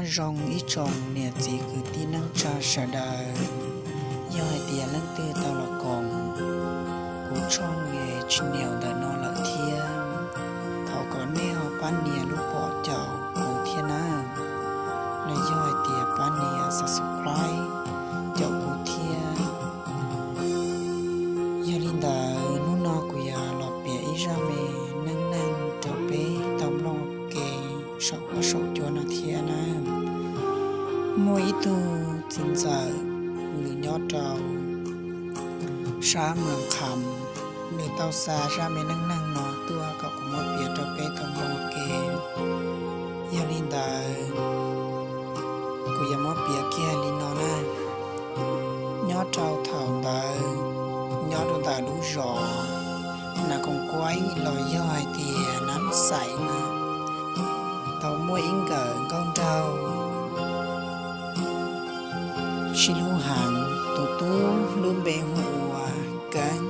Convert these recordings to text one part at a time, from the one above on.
Zoo ib tsoom niam txiv kwv tij neej tsa sawv daws, yog hais tias leej twg tau los koom kuv tshooj channel ntawm no lawm thiab, thov kom nej ho pab nias lub pom caum kuv thiab nawb, los yog hais tias pab nias subscribe caum kuv thiab. Yog li ntawd hnub no kuv yuav los piav ib zaj me neej neeg rau peb tau mloog ua ke saum huab saum cua no thiab nawb. Muaj ib tug txiv ntxawm, nws nyob rau sab Moos Kham, nws tau xa zaj me neej neeg no tuaj kom kuv muab piav rau peb tau mloog ua ke. Yog li ntawd, kuv yuav muab piav kiag li no na. Nyob rau thaum ntawd, nyob rau ntawm lub zos Nas Koom Kuaib los yog hais tias Nab Xais na, tau muaj ib nkawm nkauj nraug sib hlub heev. Tus tub lub npe hu ua Keeb,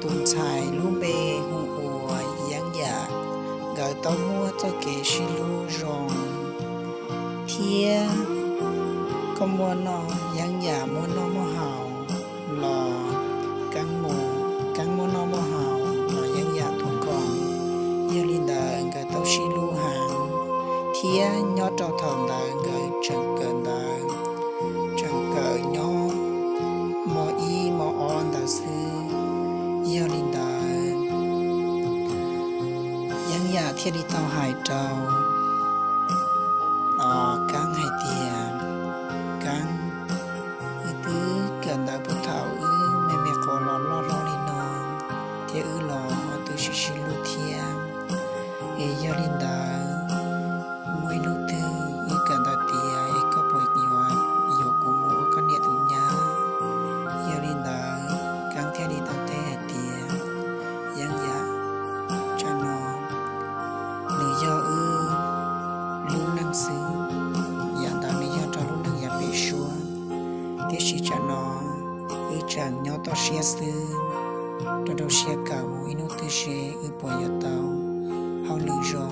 tus ntxhais lub npe hu ua Yeeb Yam. Nkawd tau muaj txoj kev sib hlub zoo thiab koj muaj noj, Yeeb Yam muaj noj muaj haus los Keeb mus, Keeb muaj noj muaj haus los Yeeb Yam tuaj koom. Yog li ntawd nkawd tau sib hlub heev thiab nyob rau thaum ntawd nkawd tseem kawm ntawv, tseem kawm nyob mos ib mos ob ntawd xwb. Yog li ntawd, Yeeb Yam thiaj li tau hais rau Keeb hais tias, Keeb, wb twb kawm ntawv puag thaum wb me me qhuav los loj hlob li no, thiab wb los twb sib sib hlub thiab. Es yog li ntawd, muaj ib hnub twg wb kawm ntawv tiav es koj puas yuav, yuav kuv mus ua koj niam tus nyab? Yog li ntawd, Keeb thiaj li tau teb hais tias, Yeeb Yam, tsam no nws yog wb lub neej xwb, yam ntawd nws yog rau lub neej yav pem suab, tiam sis tsam no wb tseem nyob toj siab xwb, rau rau siab kawm mus, ib hnub twg seb wb puas yuav tau hauj lwm zoo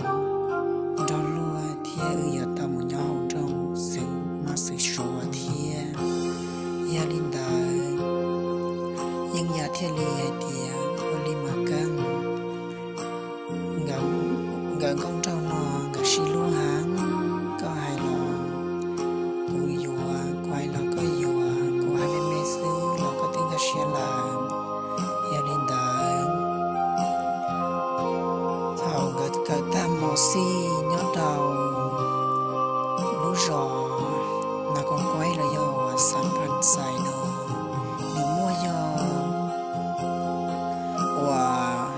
nrog luag thiab wb yuav tau mus nyob hauv nroog xwm mab xwm suav thiab. Yog li ntawd, Yeeb Yam thiaj li hais tias, Ua li mas Keeb, nkawd nkauj nraug no nkawd sib hlub heev, koj hais los kuv yuav, kuv hais los koj yuav, kuv hais me me xwb los koj twb nkag siab lawm. Yog li ntawd, thaum nkawd kawm tag mos xij nyob rau lub zos Nas Koom Kuaib los yog uas Xav Phas Xais no, nws muaj yog uas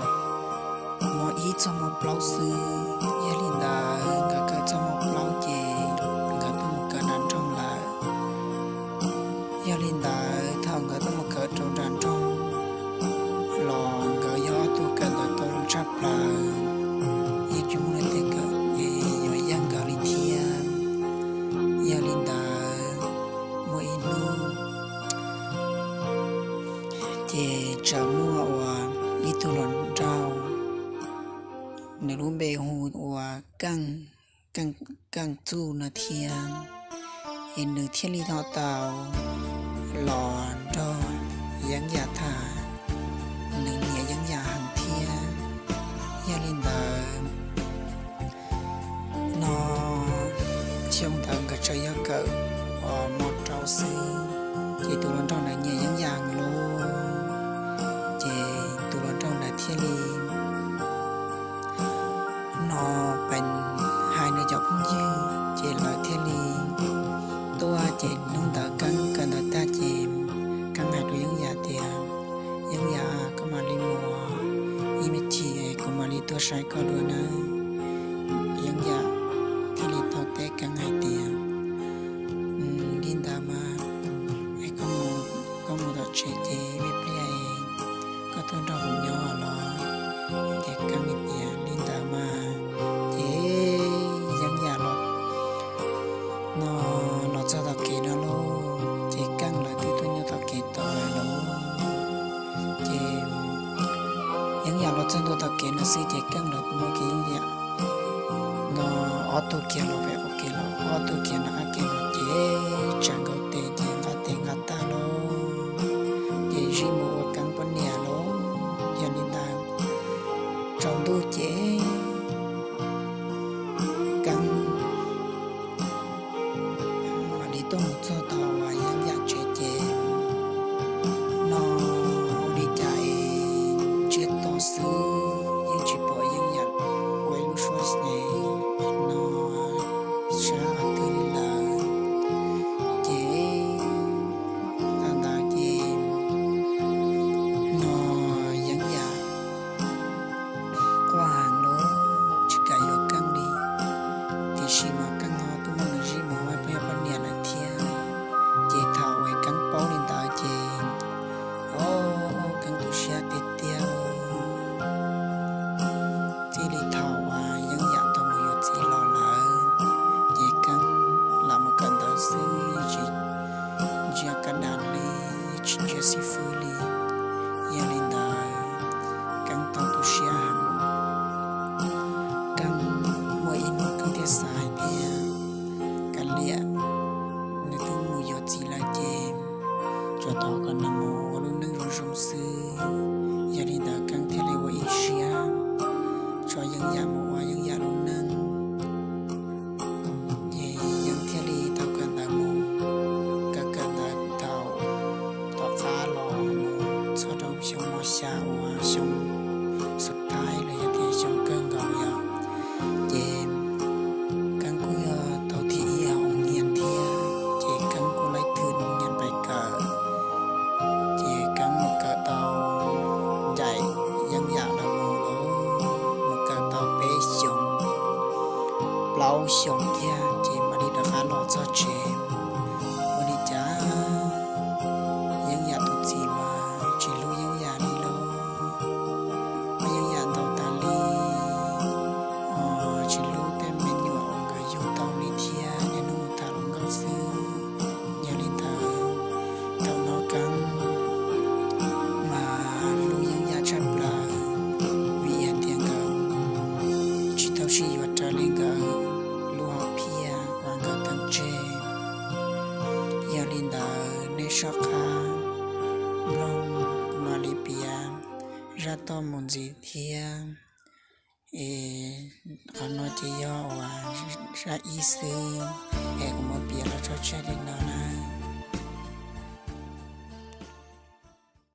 mos ib txog mos plaub xwb. Yog li ntawd nkawd kawm txog mos plaub ces nkawd tuaj mus kawm nram nroog lawm. Yog li ntawd thaum nkawd tuaj mus kawm rau nram nroog los nkawd yog ob tug kawm ntawv tau zoo tshaj plaws, yeej tsis muaj leej twg kawm es yuav yeej nkawd li thiab. Yog li ntawd, muaj ib hnub ces txawm muaj uas ib tug hluas nraug, nws lub npe hu ua Keej, Keej Txuj no thiab, es nws thiaj li ho tau los nrog Yeeb Yam tham, nws nyiam Yeeb Yam heev thiab. Yog li ntawd no, xyoo ntawd nkawd tseem yog kawm mos rau xwb, ces tus hluas nraug ntawd nyiam Yeeb Yam heev lauj. Ces tus hluas nraug ntawd thiaj li no pes hais nws cov phooj ywg, ces lawv thiaj li tuaj. Ces hnub ntawd Keeb kawm ntawv tag ces Keeb hais rau Yeeb Yam tias, Yeeb Yam, koj mam li mus ib me chim kuv mam li tuaj saib koj dua nawb. Yeeb Yam thiaj li tau teb Keeb hais tias, Li ntawd mas, es koj mus, koj mus tom tsev ces ib pliag koj tuaj nrog kuv nyob los? Ces Keeb hais tias, Li ntawd mas. Ces Yeeb Yam los, no los txog tom kev no lauj, ces Keeb lawv twb tuaj nyob tom kev tod lawm lauj. Ces Yeeb Yam los txog ntua tom kev no xwb ces Keeb lawv muab kiag Yeeb Yam no ob tug kiag los pem ua ke los. ob tug khiav nram qab ke no ces tsam nkaus tes ces nqa tes nqa tag lauj, ces zij mus ua Keeb poj niam lauj. Yog li ntawd tsaus ntuj ces Keeb mam li tuaj mus txog tau uas Yeeb Yam tsev ces no ua li cas es ntsiag to xwb yeej tsis pom Yeeb Yam ua ib lub suab xyeem no sab qhov twg li lawm. Ces thaum ntawd ces no Yeeb Yam quaj heev lauj, tsis kam yuav Keeb li, tiam sis mas Keeb ho tuaj muaj nws zij mus ua poj niam lawm thiab. Ces thaum uas Keeb paub li ntawd ces o, Keeb tu siab tiag tiag. Txij li thaum uas Yeeb Yam tau mus yuav txiv los lawm ces Keeb lam mus kawm ntawv xwb, yeej tsis ntsia kab dam li, yeej tsis ntsia xib fwb li. Yog li ntawd Keeb tau tu siab heev. Keeb muaj ib hnub Keeb thiaj xav hais tias kav liam, nws twb mus yuav txiv lawm ces tsuas thov kom nws mus ua lub neej zoo zoo xwb. Yog li ntawd Keeb thiaj li ua ib siab tso Yeeb Yam mus ua Yeeb Yam lub neej. Ces Yeeb thiaj li tau kawm ntawv mus, kawm kawm ntawv tau tom qab los mus txog rau xyoo mos xya uas xyoo xub thawj los yog tias xyoo kawg nkaus yom. Ces Keeb kuj yog tau thib ib hauv nyias thiab, ces Keeb kuj laib thwm nyias pais kawm. Ces Keeb mus kawm tau ncaim Yeeb Yam lawv mus, mus kawm tau peb xyoos plaub xyoos kiag ces mam li rov qab los txog tsev. Ua li cas Yeeb Yam tus txiv mas tsis hlub Yeeb Yam li lauj, muab Yeeb Yam ntaus tas li, tsis hlub tej me nyuam uas nkawd yug tau li thiab, niaj hnub mus tham hluas nkauj xwb. Yog li ntawd thaum no Keeb mas hlub Yeeb Yam tshaj plaws, vim hais tias nkawd tsis tau sib yuav raws li nkawd lub hom phiaj uas nkawd teem tseg. Yog li ntawd nej soj qab mloog kuv mam li piav zaj toj mus ntxiv thiab. Es qhov no ces yog uas zaj ib xwb, es kuv muab piav los tso tseg li no na.